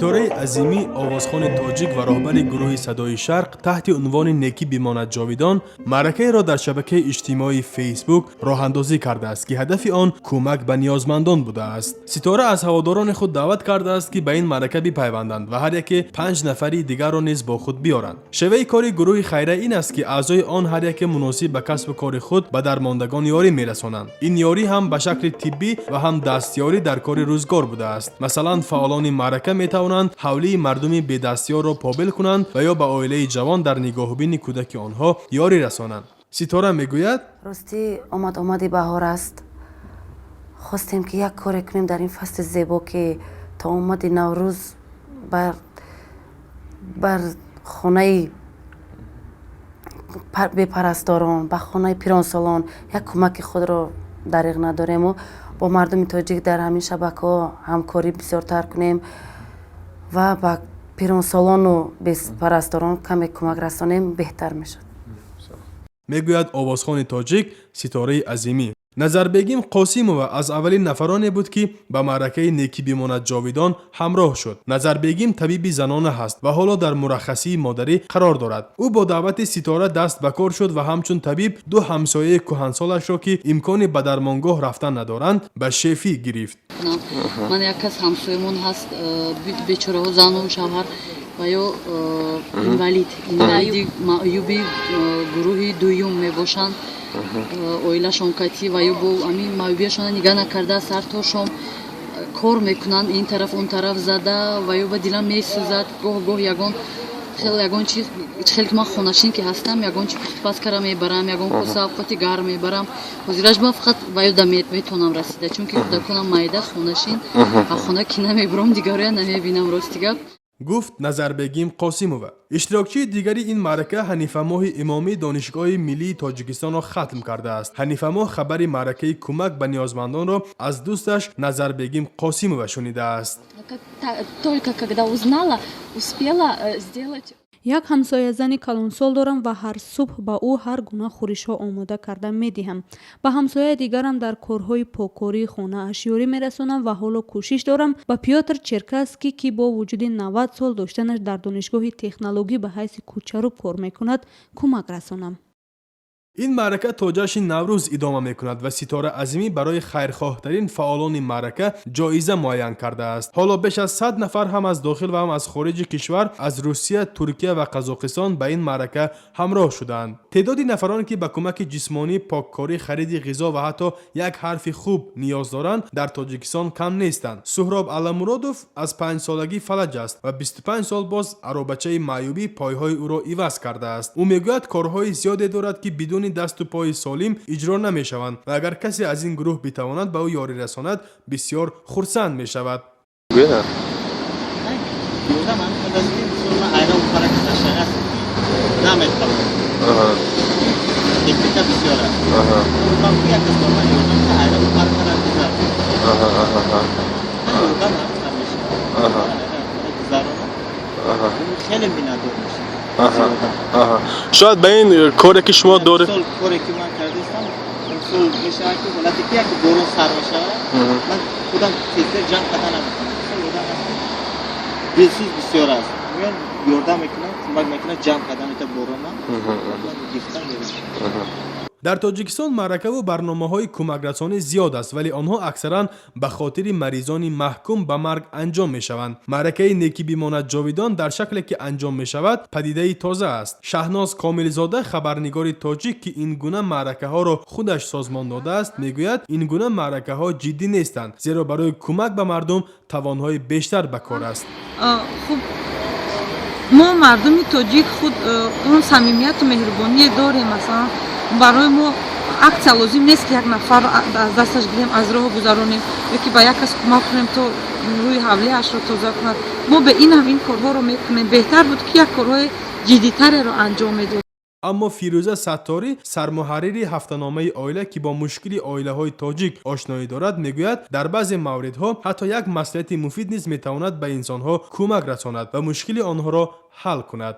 Ситораи Азимӣ, овозхони тоҷик ва роҳбари гурӯҳи «Садои Шарқ», таҳти унвони «Некӣ бимонад ҷовидон» маъракаеро дар шабакаи иҷтимоии Фейсбук роҳандозӣ кардааст, ки ҳадафи он кӯмак ба ниёзмандон будааст. Ситора аз ҳаводорони худ даъват кардааст, ки ба ин маърака бипайванданд ва ҳар яке панҷ нафари дигарро низ бо худ биёранд. Шеваи кори гурӯҳи хайра ин аст, ки аъзои он ҳар яке муносиб ба касбу кори худ ба дармондагон ёрӣ мерасонанд. Ин ёрӣ ҳам ба шакли тиббӣ ва ҳам дастёрӣ дар кори рӯзгор будааст. Масалан, фаъолони маърака метавонанд ҳавлии мардуми бедастёрро побел кунанд ва ё ба оилаи ҷавон дар нигоҳубини кӯдаки онҳо ёрӣ расонанд. Ситора мегӯяд: Ростӣ, омад омади баҳор аст. Хостем, ки як коре кунем дар ин фасли зебо, ки то омади Наврӯз бар хонаи бепарасторон, ба хонаи пиронсолон як кӯмаки худро дариғ надорему бо мардуми тоҷик дар ҳамин шабакаҳо ҳамкорӣ бисёртар кунем ва ба пиронсолону бепарасторон каме кӯмак расонем, беҳтар мешуд. Мегӯяд овозхони тоҷик Ситораи Азимӣ. Назарбегим Қосимова аз аввалин нафароне буд, ки ба маъракаи «Некӣ бимонад ҷовидон» ҳамроҳ шуд. Назарбегим табиби занона ҳаст ва ҳоло дар мураххасии модарӣ қарор дорад. Ӯ бо даъвати Ситора даст ба кор шуд ва ҳамчун табиб ду ҳамсояи кӯҳансолашро, ки имкони ба дармонгоҳ рафтан надоранд, ба шефӣ гирифт. Ман як кас ҳамсоямон ҳаст, бечораҳо, зану шавҳар ва ё инвалид, инвалиди маъюби гурӯҳи дуюм мебошанд. Оилашон катӣ ва ё бо ҳамин маъюбияшона нигаҳ накарда, сар то шом кор мекунанд, ин тараф, он тараф зада. Ва ё ба дилам месӯзад гоҳ гоҳ ягон хел, ягон чи хеле, ки ман хонашин ки ҳастам, ягон чи пухтупаз кара мебарам, ягон коса авқоти гарм мебарам. Ҳозираш ман фақат ва ё да метавонам расида, чунки кӯдаконам майда, хонашин, а хона ки намебурам, дигароя намебинам, рости гап. Гуфт Назарбегим Қосимова. Иштирокчии дигари ин маърака Ҳанифамоҳи Имомӣ Донишгоҳи миллии Тоҷикистонро хатм кардааст. Ҳанифамоҳ хабари маъракаи кӯмак ба ниёзмандонро аз дӯсташ Назарбегим Қосимова шунидааст. Только когда узнала, успела сделать. Як ҳамсоязани калонсол дорам ва ҳар субҳ ба ӯ ҳар гуна хӯришҳо омода карда медиҳам. Ба ҳамсояи дигарам дар корҳои поккории хонааш ёрӣ мерасонам ва ҳоло кӯшиш дорам ба Пётр Черкасский, ки бо вуҷуди 90 сол доштанаш дар Донишгоҳи технологӣ ба ҳайси кӯчаруб кор мекунад, кӯмак расонам. Ин маърака то ҷашни Наврӯз идома мекунад ва Ситора Азимӣ барои хайрхоҳтарин фаъолони маърака ҷоиза муайян кардааст. Ҳоло беш аз 100 нафар ҳам аз дохил ва ҳам аз хориҷи кишвар, аз Русия, Туркия ва Қазоқистон ба ин маърака ҳамроҳ шуданд. Теъдоди нафароне, ки ба кӯмаки ҷисмонӣ, поккорӣ, хариди ғизо ва ҳатто як ҳарфи хуб ниёз доранд, дар Тоҷикистон кам нестанд. Суҳроб Аламуродов аз 5-солагӣ фалаҷ аст ва 25 сол боз аробачаи маъюбӣ пойҳои ӯро иваз кардааст. Ӯ мегӯяд, корҳои зиёде дорад, ки бидуни дасту пои солим иҷро намешаванд ва агар касе аз ин гурӯҳ битавонад ба ӯ ёрӣ расонад, бисёр хурсанд мешавад. Ёрдам ҳамин қадар, ки мисол ман айрон бухора гузаштан аст, наметавонам, техника бисёр аст. Мехоҳам, ки як кас ба ман ёрдам кунад, айрон бухора кара гузар. Ёрдам ҳамин қадар мешавад, гузаронам, хеле миннатдор мешавам. Шояд ба ин коре, ки шумо доред. Мисол, коре ки ман кардаистам, мисол мешавад, ки ҳолате ки як борон сар мешавад, ман худам тезтез ҷамъ карда наметавонам. Мисол, ёрдам аст, дилсӯз бисёр аст, меён, ёрдам мекунам, кӯмак мекунам, ҷамъ карда мета борона гирифтан. Дар Тоҷикистон маъракаву барномаҳои кӯмакрасонӣ зиёд аст, вале онҳо аксаран ба хотири маризони маҳкум ба марг анҷом мешаванд. Маъракаи «Некӣ бимонад ҷовидон» дар шакле, ки анҷом мешавад, падидаи тоза аст. Шаҳноз Комилзода, хабарнигори тоҷик, ки ин гуна маъракаҳоро худаш созмон додааст, мегӯяд, ин гуна маъракаҳо ҷиддӣ нестанд, зеро барои кӯмак ба мардум тавонҳои бештар ба кор аст. Хуб, мо мардуми тоҷик худ он самимияту меҳрубоние дорем. Масалан, барои мо аксия лозим нест, ки як нафар аз дасташ гирем, аз роҳ гузаронем ё ки ба як кас кӯмак кунем, то рӯи ҳавлиашро тоза кунад. Мо бе ин ҳам ин корҳоро мекунем. Беҳтар буд, ки як корҳои ҷиддитареро анҷом медод. Аммо Фирӯза Сатторӣ, сармуҳаррири ҳафтаномаи «Оила», ки бо мушкили оилаҳои тоҷик ошноӣ дорад, мегӯяд, дар баъзе мавридҳо ҳатто як маслиҳати муфид низ метавонад ба инсонҳо кӯмак расонад ва мушкили онҳоро ҳал кунад.